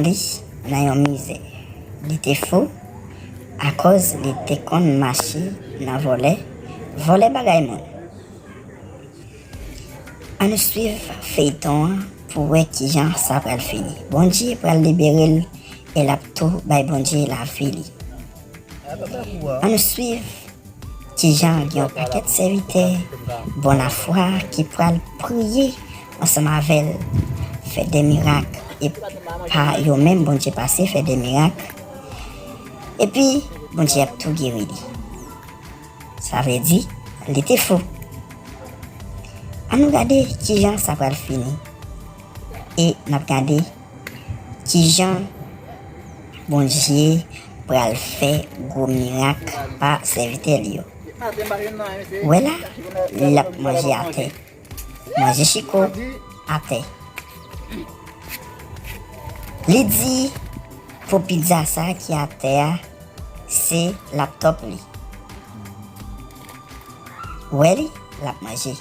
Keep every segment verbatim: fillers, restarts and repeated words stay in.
li nan yon mizè. Li te fou, akòz li te konn mache nan vòlè, vòlè bagay moun. Ann swiv feyton an pou wè kijan sa pral fini. Bondye pral libere l e l ap tou bay Bondye lavi li. Ann swiv kijan gen yon pakèt sèvitè bon lafwa ki pral priye ansanm avè l, fè de mirak, e pa yo menm Bondye pase fè de mirak, epi Bondye ap tou geri li. Sa vle di, li te fou. Ann nou gade kijan sa pral fini. E n ap gade kijan Bondye pral fè gwo mirak pa sèvitè li yo. Wè la, l ap manje atè. Manje chiko atè. Li di pou pizza sa ki atè a, se laptop li. Wè li, l ap manje.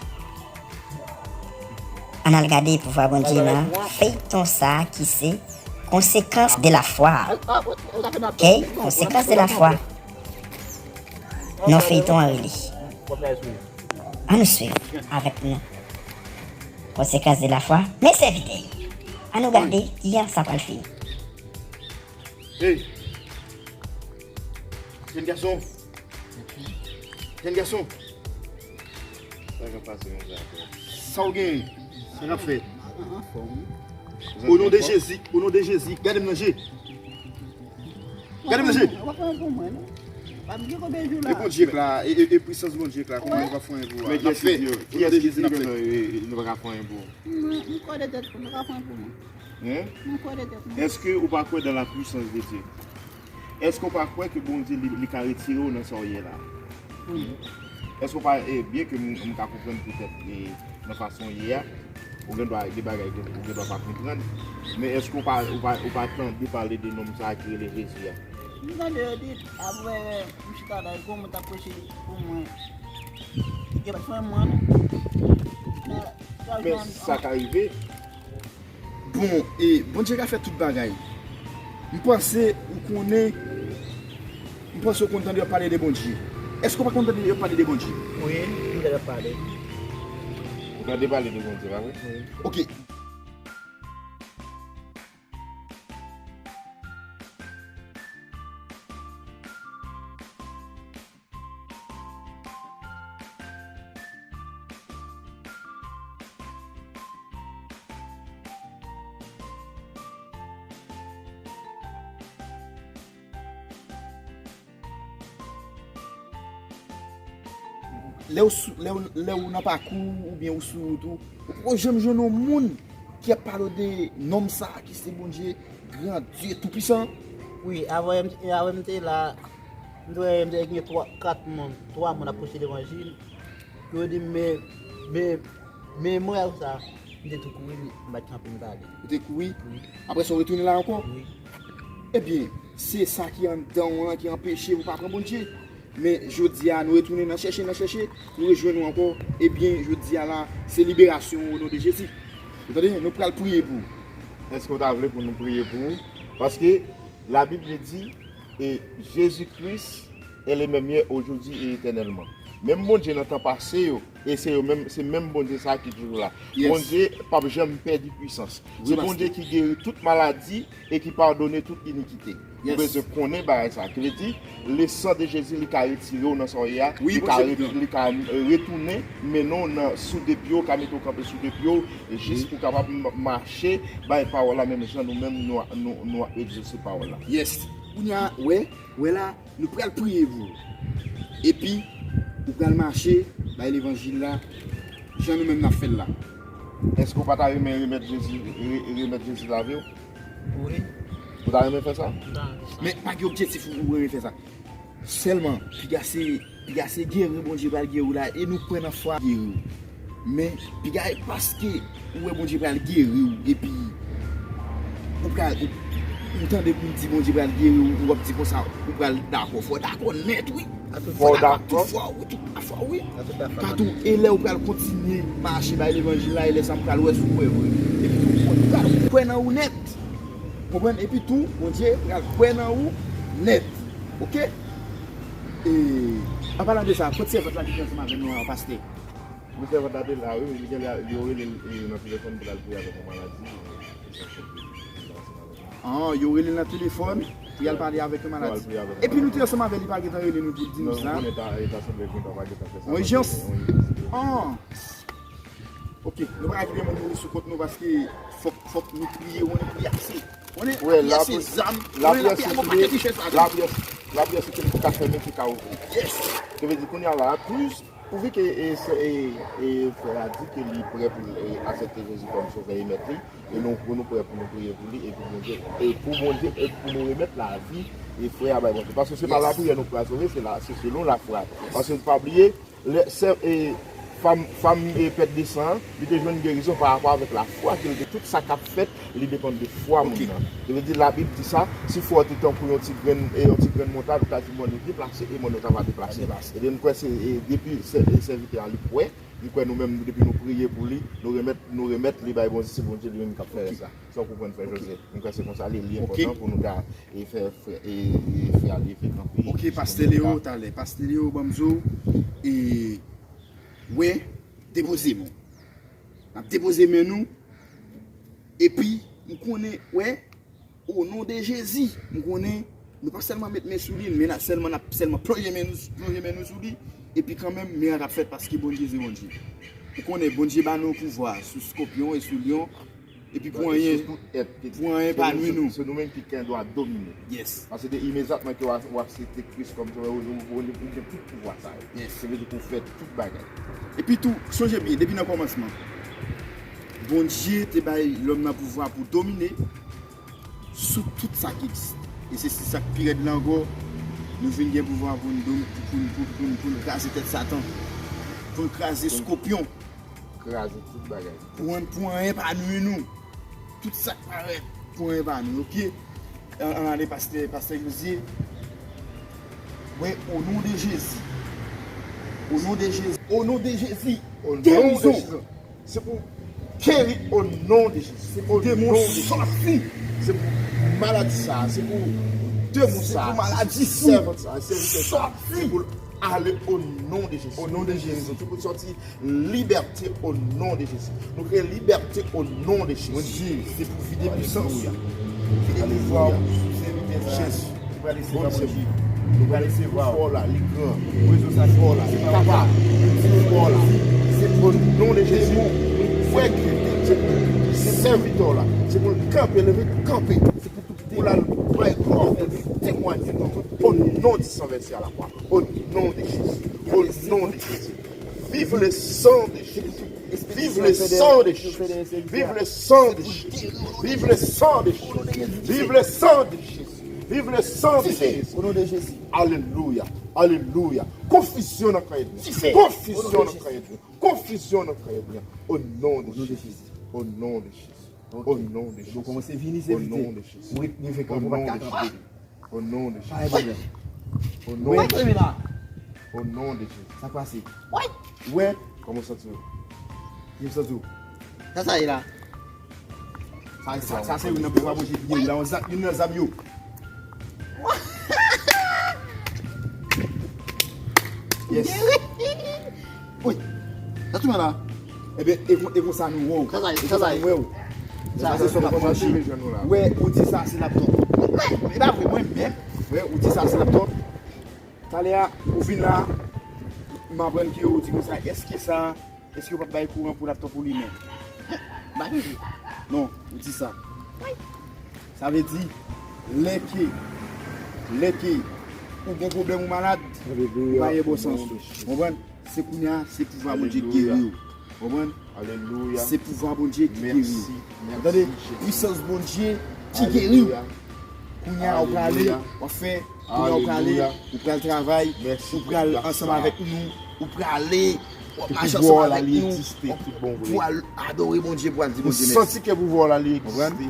Ann al gade pouvwa Bondye nan feyton sa ki se Conséquence de la foi. Ok? Conséquence de la foi. Non feyton an rele. Ann nou swiv avèk nou. Conséquence de la foi. Men sèvitè yo. Ann nou gade kijan sa pral fini. Hey! Jèn gason! Jèn gason! Sa k ap pase konsa ankò? Sa w genyen? Sa k ap fèt? Anfòm. O non de Jezi, o non de Jezi, gade m nan je. Gade m nan je. W ap fè yon pou mwen, non? W ap gen konbyen jou la? E Bondye k la, e, e, e pwisans Bondye k la, kòman nou pa fè yon pou a? N ap fè, o non de Jezi, n ap fè. Nou pa ka fè yon pou. Mwen, m kwè de tèt mwen, nou pa fè yon pou mwen. Hein? M kwè de tèt mwen. Èske ou pa kwè dans la puissance de Dieu? Èske ou pa kwè ke Bondye li, li ka retire w nan sa w ye la? Wi. Èske ou pa, e, byen ke m, m ka konprann petèt, e, nan fason w ye a, ou gen dwa gen bagay ke ou gen dwa pa konprann, men èske ou pa, ou pa, ou pa tande pale de nonm sa a ki rele Jezi a? M tande yo di, apre m chita la, gwo moun t ap preche pou mwen. Yo pa t fè mwen, non. Men sa ka rive. Bon, e, Bondye ka fè tout bagay. M panse ou konnen, m panse ou konn tande yo ap pale de Bondye. Èske ou pa konn tande yo ap pale de Bondye? Wi, m tande yo ap pale. Ou tande pale de Bondye, pa vre? Wi. Ok. Lè w sou, lè w, lè w nan pakou oubyen ou sou wout ou, ou poko janm jwenn yon moun ki ap pale w de nonm sa a ki se Bondye, gran Dye, Toupisan? Wi, avan yè m, avan m te la, m te wè m te gen twa, kat moun, twa moun ap preche levanjil. Yo di m, men, men, men mwen sa, m te tou kouri, m pa t kanpe, m t ale. Ou te kouri? Wi. Apre sa, ou retounen la ankò? Wi. Ebyen, se sa ki anndan w lan ki anpeche ou pa pran Bondye. Men jodi a, nou retounen nan chèche, nan chèche, nou rejwenn ou ankò. Ebyen, jodi a la, se liberasyon ou, o non de Jezi. Ou tande? Nou pral priye pou ou. Èske w ta vle pou nou priye pou ou? Paske Labib li di, e Jezi Kris est le même hier, aujourd'hui et éternellement. Menm Bondye nan tan pase yo, e se yo menm, se menm Bondye sa a ki toujou la. Yes. Bondye p ap janm pèdi pwisans. Se Bondye ki geri tout maladi e ki padone tout inikite. Ou bezwen konnen bagay sa a. Ki vle di, le sang de Jésus, li ka retire w nan sa w ye a, li ka re-, li ka, e, retounen, mennen w nan, sou de pye w, ka mete w kanpe sou de pye w, jis pou w kapab m-, mache, bay pawòl la, menm jan nou menm nou, nou, nou ap egzose pawòl la. Yes. Kounye a, wè, wè la, nou pral priye pou ou. Epi, ou pral mache, bay levanjil la, jan nou menm n ap fè l la. Èske w pa ta renmen remèt Jezi, re-, remèt Jezi lavi w? Wi. Ou ta renmen fè sa? M ta renmen fè sa. Men pa gen objektif ou, ou renmen fè sa. Sèlman, piga se, piga se geri Bondye pral geri w la, e nou kwè nan fwa geri w. Men, piga e paske ou wè Bondye pral geri w, epi ou pral, ou, ou tande moun di Bondye pral geri w, ou ap di konsa, ou pral dakò, fò w dakò nèt, wi. Fò w dakò tout fwa, wi, tout fwa, wi. Patou, e lè ou pral kontinye mache bay levanjil la, e lè sa m pral wè si w kwè vre. Epi tou, ou pral kwè nan ou nèt. Konprann? Epi tou, Bondye pral kwè nan ou nèt. Oke? E, an palan de sa, kot sèvant la ki te ansanm avè nou an, pastè? Wi, sèvant la te la, wi, li gen, li, yo rele l, e, nan telefòn pou l al priye avèk yon maladi. An, yo rele l nan telefòn pou y al pale avèk yon maladi. Epi nou te ansanm avè li, pa gentan rele nou pou di nou sa. Non, nou konnen ta, e ta sanble kontan, pa gentan fè sa. Yon ijans. An. Oke, nou pa ka kite moun mouri sou kont nou paske fòk, fòk nou priye, ou konnen priyè se, ou konnen priyè se zam, ou konnen lapriyè se yon pakèt richès ladan. Lapriyè, lapriyè se kèk ki ka fèmen, ki ka ouvri. Yes. Sa vle di kounye a la, plis, pouvi ke, e, se, e, e, frè a di ke li prè pou l, e, aksepte Jezi kòm Sovè e Mèt li, e nou, nou prè pou nou priye pou li, e pou Bondye, e pou Bondye, e pou nou remèt lavi, e frè a bay Bondye. Paske se pa lapriyè nou pral sove, se la, se selon lafwa. Paske pa bliye, Lè, sè, e, fanm, fanm, e, pèt de san an, li te jwenn gerizon pa rapò avèk lafwa ke l te, tout sa k ap fèt, li depann de fwa moun nan. Sa vle di, Labib di sa, si fwa w te tankou yon ti grenn, e, yon ti grenn montad, ou ta di mòn yo deplase, e mòn yo ta va deplase. Ebyen, m kwè se, e, depi sè, e, sèvitè a, li kwè, li kwè nou menm, depi nou priye pou li, nou remèt, nou remèt li bay Bondye, se Bondye li menm k ap fè rès la. Sa w konprann, frè Joseph? M kwè se konsa li, li enpòtan pou nou ta, e, fè, fè, e, e, fè a leve kanpe. Oke, pastè Leo, talè. Pastè Leo, ban m di w, e, wè, depoze men w. N ap depoze men nou. Epi, m konnen, wè, o non de Jezi, m konnen, nou p ap sèlman met men sou li, men n ap sèlman, n ap sèlman plonje men nou, plonje men nou sou li. Epi kanmenm, mirak ap fèt paske Bondye se Bondye. Ou konnen, Bondye ba nou pouvwa sou skòpyon e sou lyon. Epi pou anyen, pou anyen pa nwi nou. Se nou menm ki gen dwa domine. Yes. Paske de imedyatman ke w a-, w aksepte Kris kòm Sovè, ou, ou, ou, ou gen tout pouvwa sa yo. Yes. Se vle di ke w fè tout bagay. Epi tou, sonje byen, depi nan kòmansman, Bondye te bay lòm nan pouvwa pou domine sou tout sa ki egziste. E se, se sa k pi rèd la ankò, nou vin gen pouvwa pou n dom-, pou, pou, pou, pou, pou n kraze tèt Satan, pou n kraze skòpyon. Kraze tout bagay. Pou an-, pou anyen pa nwi nou. Tout sa k parèt, pou anyen pa nwi, oke? An, ann ale pastè, pastè Yosie. Wè, o non de Jezi. O non de Jezi. O non de Jezi. O non de Jezi. Se pou geri o non de Jezi. Se pou demon sòti. Se pou maladi sa, se pou demon sa, se pou maladi sèvant sa, sèvitè sa. Se pou l ale o non de Jezi. O non de Jezi. Se pou l sòti libète o non de Jezi. Nou kreye libète o non de Jezi. Bondye, se pou vide pwisans ou. Vide pouvwa ou sou sèvitè sa. Jezi. Nou pral resevwa Bondye. Nou pral resevwa w. Fò la, li gran. Rezo sa fò la, li kapab. Fò la. Se o non de Jezi. Frè ki se sèvitè w la. Se pou l kanpe, leve kanpe. Se pou tout pou l al bay glwa, pou l temwaye non. O non di san vèse a la kwa. O non de Jezi. O non de Jezi. Vive le sang de Jésus. Vive le sang de Jésus. Vive le sang de Jésus. Vive le sang de Jésus. Vive le sang de Jésus. Vive le sang de Jésus. O non de Jezi. Alelouya. Alelouya. Konfizyon nan kay Edrien. Konfizyon nan kay Edrien. Konfizyon nan kay Edrien. O non de Jezi. O non de Jezi. O non de Jezi. Yo kòmanse vini, se vite. O non de Jezi. Ou rive kanpe, ou pa ka kanpe. O non de Jezi. Pa gen pwoblèm. O non de Jezi. O non de Jezi. Sa k pase? Wè. Kòman w santi w? Ki w santi w? Sa sa ye la? Sa, sa, sa se youn nan pouvwa Bondye ki gen la, yon zam, youn nan zam yo. Yes. Wi. Sa tou la. Ebyen, e kon, e konsa nou wè w. Sa sa ye, e konsa nou wè w. Sa se sa w ap chèche. Wè, ou di sa se laptop. E pa vre, mwen menm. Wè, ou di sa se laptop. Talè a, ou vin la, m aprann ke ou di konsa, èske sa, èske yo p ap bay kouran pou laptop ou limen? M pa tande. Non, ou di sa. Sa vle di, lè ke, lè ke ou gen pwoblèm ou malad, ou pa gen bon sans ou. Konprann? Se kounye a, se pouvwa Bondye ki geri w. Konprann? Alelouya. Se pouvwa Bondye ki geri w. Ou tande? Pwisans Bondye ki geri w. Kounye a, ou prale, w ap fè, kounye a, ou prale, ou pral travay, ou pral ansanm avèk nou, ou prale, w ap mache ansanm avèk nou, pou w al adore Bondye, pou w al di Bondye mèsi. Ou santi ke pouvwa la li egziste.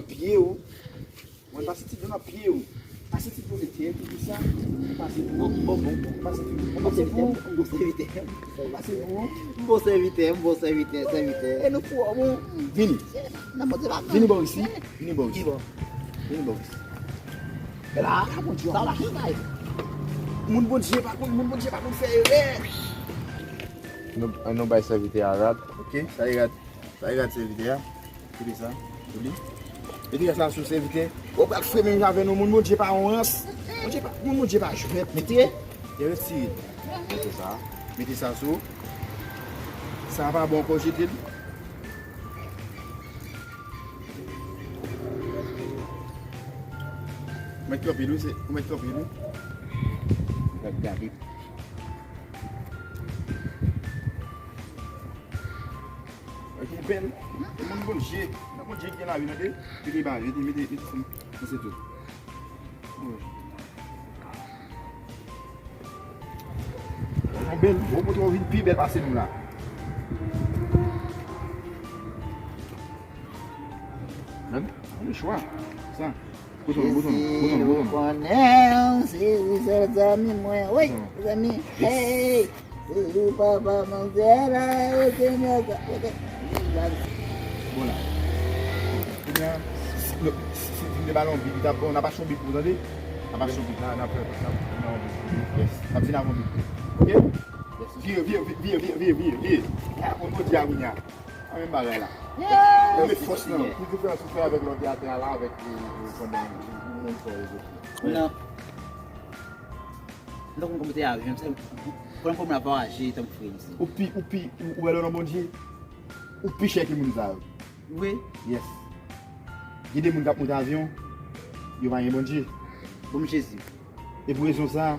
nan pye w. Mwen pase ti dlo nan pye w. Pase ti dlo nan pye w, tout sa. Pase pou ou. Bon, bon, bon. Pase pou ou. Pase pou ou. Bon sèvitè. Pase pou ou. Bon sèvitè, bon sèvitè, sèvitè. E nou pou ou. Vini. Nan Bondye pa. Vini bò isi. Vini bò isi. Vini bò isi. Men la, sa la ki bay. Moun Bondye pa konn, moun Bondye pa konn fè erè. Nou, nou bay sèvitè a rad. Ok, sa e rad. Sa e rad sèvitè a. Kite sa. Pou li. Mete sa sou sèvitè. Ou pral fre menm jan avè nou, moun Bondye pa yon rans. Bondye pa, moun Bondye pa jwèt. Mete. E retire. Mete sa. Mete sa sou. Sa pa bon ankò, jete l. Ou mèt kanpe l wi, se, ou mèt kanpe l wi. Gad, gade. Ou bèl. Moun Bondye. Nan Bondye ki gen lavi, tande. Mete ba, mete, mete, mete sou. Se tou. Ou bèl, ou kote ou vin pi bèl pase nou la. Men, ann chwa. Sa. Bouton, bouton, bouton, bouton. Konnen, se ou sèl zanmi mwen. Wi, zanmi. Hey! Se ou papa manzè la, e Senyè sa. Bon la. Kounye a, si, si, si, si nou te ba l yon bib, li t ap bon, n ap achte yon bib pou tande. N ap achte yon bib. N ap, n ap, n ap, n ap, yes. N ap vin avè yon bib. Ok? Vire, vire, vire, vire, vire, vire, vire. Gade moun Bondye a kounye a. A menm bagay la. Yes. Ou met fòs nan. Ki diferans ou fè avèk lè w te atè a la, avèk, e, e, pandan moun fè rezo? Non. M t ap konn kòm te avyon, m se, pran kòm la vwayaje, tank frè m se. Ou pi, ou pi, ou, ou wè lè w nan Bondye, ou pi chè ke moun sa yo. Wi. Yes. Gen de moun k ap monte avyon, yo pa gen Bondye. Bon, Jezi. E pou rezon sa,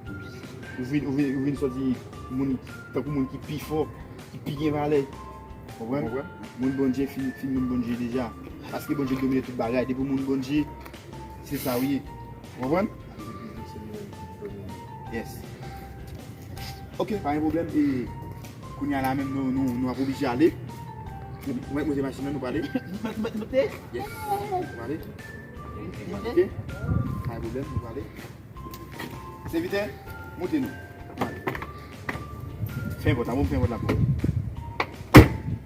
ou vin, ou vin, ou vin sòti moun, tankou moun ki pi fò, ki pi gen valè. Konprann? Konprann. Moun Bondye fin, fin moun Bondye deja. Paske Bondye domine tout bagay. Depi moun Bondye, se sa w ye. Konprann? Yes. Ok, pa gen pwoblèm. E kounye a la menm, nou, nou, nou ap oblije ale. Mwen, mwen, mwen, machin nan, nou prale. Mwen, mwen, mwen, Yes. Nou prale. Ok. Pa gen pwoblèm, nou prale. Sèvitè, monte nou. Fè pòt la, bon, fè pòt la pou.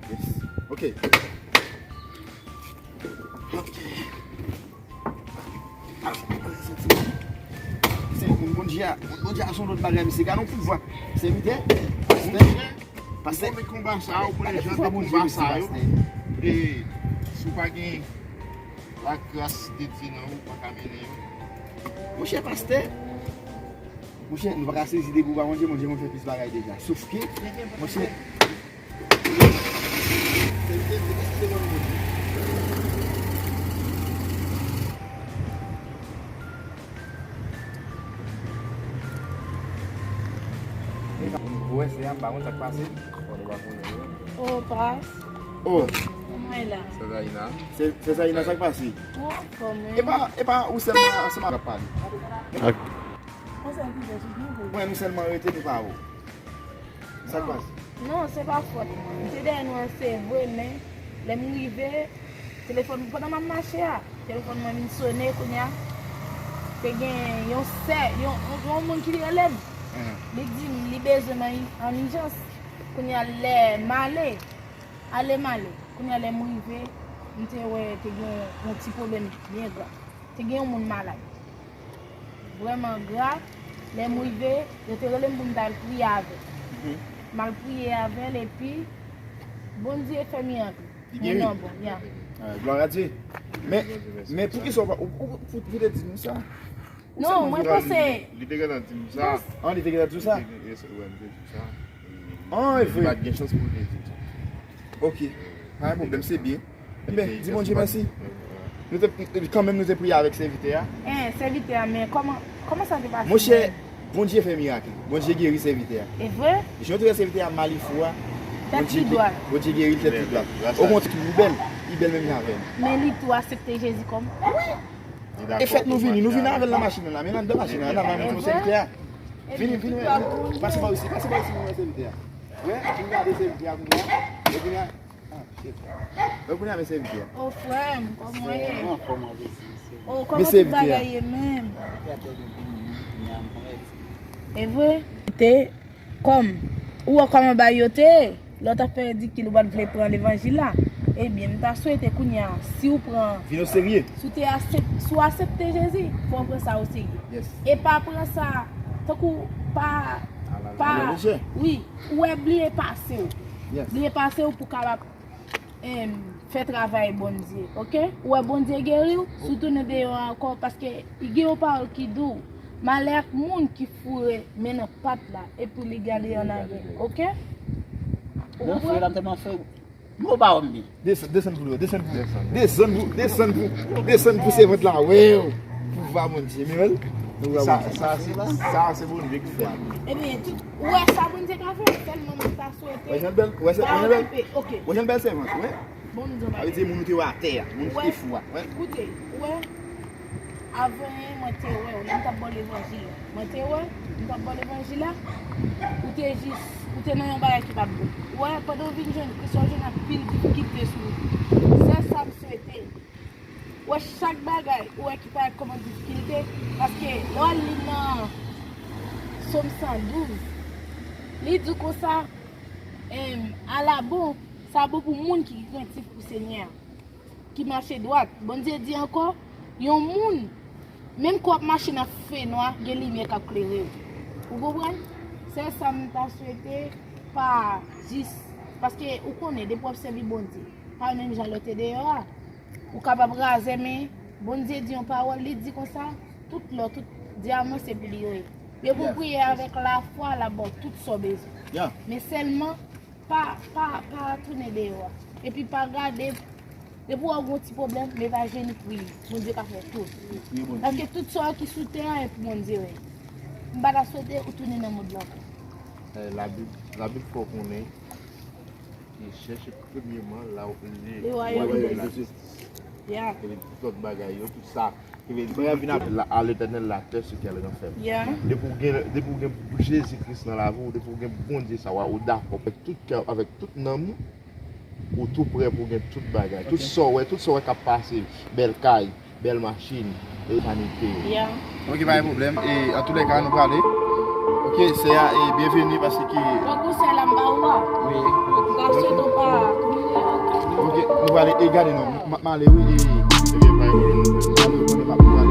Yes. Ok. Ok. Se moun Bondye a, moun Bondye a se yon lòt bagay, mesye. Gade yon pouvwa. Sèvitè, pastè, pastè. Ou konnen konba sa, ou konnen jan de konba sa yo. E si w pa gen lagras de Dye nan ou, ou pa ka mennen yo. Monchè, pastè. Monchè, nou pa ka sezi depi ou pa Bondye, Bondye konn fè plis bagay deja. Sof ke, monchè, Ou wè, se a, m pa konn sa k pase. Bon, nou pa konnen, non. Oh, pas. Oh. Kòman e la? Sè Zaina. Sè, Sè Zaina, sa k pase? Oh, kòman? E pa, e pa ou sèlman, sèlman k ap pale. Ak Konsa ki fè sou byen vre. Mwen, nou sèlman rete, nou pa wè w. Sa k pase? Non, se pa fòt mwen. M te dèyè nou an, se vre, men lè m rive, telefòn, pandan m ap mache a, telefòn mwen vin sone kounye a. Te gen yon sè, yon, yon, yon moun ki rele m. Li di m li bezwen m an, an ijans. Kounye a, lè m ale, ale m ale. Kounye a, lè m rive, m te wè te gen yon ti pwoblèm byen grav. Te gen yon moun malad. Vrèman grav. Lè m rive, yo te rele m pou m t al priye avè l. M al priye avè l, epi Bondye fè mirak. Li geri. Moun nan bon, ya. Ah, glwa a Dye. Men, men poukisa w pa, ou, ou, ou, ou te di nou sa? Non, mwen panse. Li te gentan di m sa. Ah, li te gentan di w sa? Li te, yes, wè, li te di m sa. Ah, e vre. Li pa t gen chans pou l te di m sa. Ok. Pa gen pwoblèm, se byen. Ebyen, di Bondye mèsi. Nou te, kanmenm nou te priye avèk sèvitè a. Eh, sèvitè a, men kòman, kòman sa te pase? Monchè, Bondye fè mirak. Bondye geri sèvitè a. E vre? Jan w te wè sèvitè a mal li fou a, Bondye geri l tèt li dwat. Okontrè, li bèl, li bèl menm jan avè m. Men li tou aksepte Jezi kòm. E fèt nou vini, nou vini avè l nan machin nan la, men l anndan machin nan, n al montre w sèvitè a. Vini, vini, pase pa isi, pase pa isi, nou wè sèvitè a. Wè, vin gade sèvitè a kounye a. E kounye a, ah, shit. Wè kounye a, men sèvitè a. O frè m, kòman w ye? Anfòm, anfòm, anfòm. O, kòman tout bagay ye menm? E vre? Te Kòm, ou wè kòman bagay yo te ye, lè w t ap fè ridikil, ou pa t vle pran levanjil la. Ebyen, m ta swete kounye a, si w pran, Vin o serye. Si w te aksep-, si w aksepte Jezi, fò w pran sa o serye. Yes. E pa pran sa, tankou pa, pa, wi, ou wè bliye pase w. Yes. Bliye pase w pou kapab em, fè travay Bondye, oke? Ou wè Bondye geri w, si w tounen deyò a ankò, paske gen yon pawòl ki di w, malè ak moun ki foure men nan pat la, epi li gade annayè, oke? Ou konprann? Desann, desann pou yo, desann pou, desann pou, desann pou, desann pou sèvant la, wè, pouvwa Bondye, men wè l. Sa, sa, se, sa, se Bondye ki fè. Ebyen, tout, ou wè sa Bondye ka fè, sèlman mwen ta swete. Wè jan l bèl, wè jan l bèl. Wè jan l bèl sèvant, wè. Sa vle di moun ou te wè atè a, moun ki te fou a, wè. Koute, ou wè, avan mwen te wè w, lè m t ap ba w levanjil la. Mwen te wè, m t ap ba w levanjil la, ou te jis, ou te nan yon bagay ki pa t bon. Ou wè, pandan w vin jwenn Kris, w ap jwenn anpil difikilte sou wout ou. Sèl sa m swete. Ou wè chak bagay, ou wè ki parèt kòm yon difikilte, paske lè w al li nan Sòm san douz, li di konsa, em, ala bon, sa bon pou moun ki krentif pou Senyè a, ki mache dwat. Bondye di ankò, yon moun, menm ke w ap mache nan fenwa, gen limyè k ap klere w. Ou konprann? Sèl sa m ta swete, pa jis, paske ou konnen, depi w ap sèvi Bondye, pa menm jan lè w te deyò a. Ou kapab razè, men Bondye di yon pawòl, li di konsa, tout lò, tout dyaman se pou li yo ye. Depi w priye avèk lafwa, l ap ba w tout sa w bezwen. Men sèlman, pa, pa, pa tounen deyò a. Epi pa gade, depi w wè w gen yon ti pwoblèm, men pa jeni priye. Bondye ka fè tout. Paske tout sa ki sou tè a, e pou Bondye yo ye. M pa ta swete ou tounen nan mond lan ankò. Eh, Labib, Labib fè w konnen, e chèche premyèman la, le, le wayòm de Dye. Epi tout lòt bagay yo, tout sa. Ki vle di, bagay vin ap la, à l'Éternel la terre, ce qu'elle renferme. Depi w gen, depi w gen Jezi Kris nan lavi w, depi w gen Bondye sa, w a, ou dakò avèk tout kè w, avèk tout nanm ou, ou tou prè pou gen tout bagay. Tout sa w wè, tout sa w wè k ap pase, bèl kay, bèl machin, e sanite yo. Yeah. Ok, pa gen pwoblèm. E an tou lè ka, nou prale. Ok, sè a, e byenveni paske ki. Donk, ou sè la m ba ou a. Wi. M ka swete w pa koumine. Ok, nou prale. E gade non, m ap male wi. E, ebyen, pa gen pwoblèm. Male, male, male.